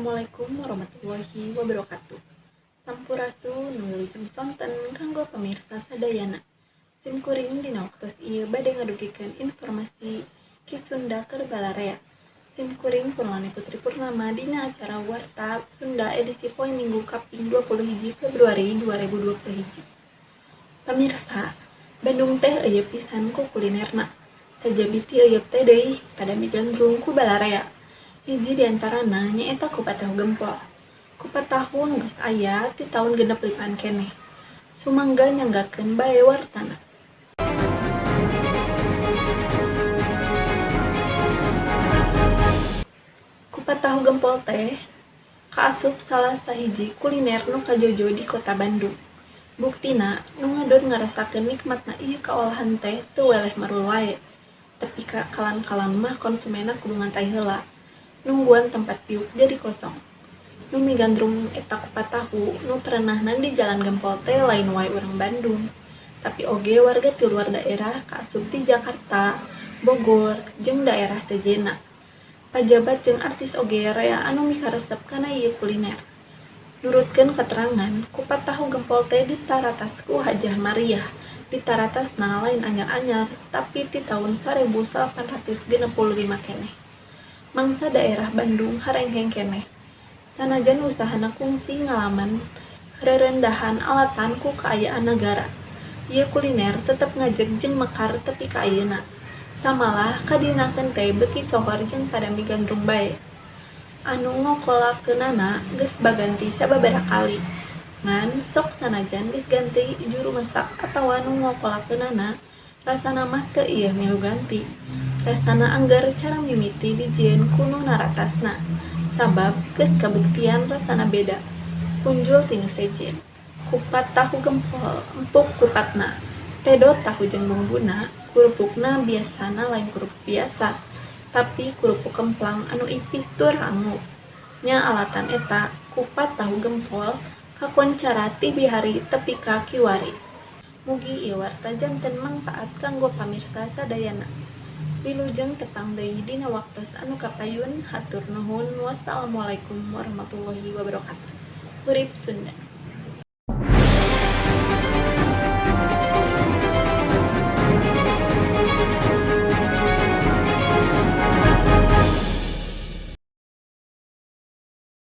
Assalamualaikum warahmatullahi wabarakatuh. Sampurasun, wilujeng sonten kanggo pamirsa sadayana. Sim kuring dina waktos ieu bade ngadugikeun informasi Ki Sunda keur balarea. Sim kuring Purlani Putri Purnama dina acara Warta Sunda edisi poe Minggu kaping 21 Februari 2021. Pamirsa, Bandung teh euyeub pisan ku kulinerna. Sajabi ti euyeub teh deui pada migandrung ku balarea. Hiji diantarana nyaeta kupat tahu gempol. Kupat tahu nu geus aya ti taun 65-an keneh. Sumangga nyanggakeun bae wartana. Kupat tahu gempol teh kaasup salah sahiji kuliner nu kajojo di kota Bandung. Buktina, nu ngadon ngarasakeun nikmatna ieu kaolahan teh teu weleh marul wae. Tepi ka kalan-kalan mah konsumenna kudu ngantay heula. Nungguan tempat diuk jadi kosong. Nu migandrung eta kupat tahu nu terenahna di Jalan Gempol teh lain wae urang Bandung, tapi oge warga ti luar daerah kaasup ti Jakarta, Bogor, jeung daerah sejenna. Pajabat jeung artis oge rea anu mikaresep kana ieu kuliner. Nurutkeun katerangan, kupat tahu gempol teh ditaratas ku Hajah Mariah. Ditaratasna lain anyar-anyar, tapi ti taun 1865 keneh. Mangsa daerah Bandung harengheng keneh. Sanajan usahana kungsi ngalaman rerendahan alatan ku kaayaan nagara, ieu kuliner tetep ngajeg jeung mekar tepi ka ayeuna. Samalah kadinakeun teh beuki sohor jeung pada migandrung bae. Anu ngokolakeunana geus baganti sababaraha kali. Ngan sok sanajan geus ganti juru masak atawa nu ngokolakeunana, rasana mah teu ieu milu ganti. Rasana angger cara mimiti dijieun ku nu naratasna, sabab geus kabuktian rasana beda, punjul ti nu sejen. Kupat tahu gempol empuk kupatna, tedot tahu jeung bumbuna, kurupukna biasana lain kurupuk biasa, tapi kurupuk kemplang anu ipis tur rangu. Nya alatan eta, kupat tahu gempol kakoncara ti bihari tepi ka kiwari. Mugi ieu warta janten mangpaat kanggo pamirsa sadayana. Wilujeng tepang deui dina waktos anu kapayun, hatur nuhun. Wassalamualaikum warahmatullahi wabarakatuh. Urip Sunda.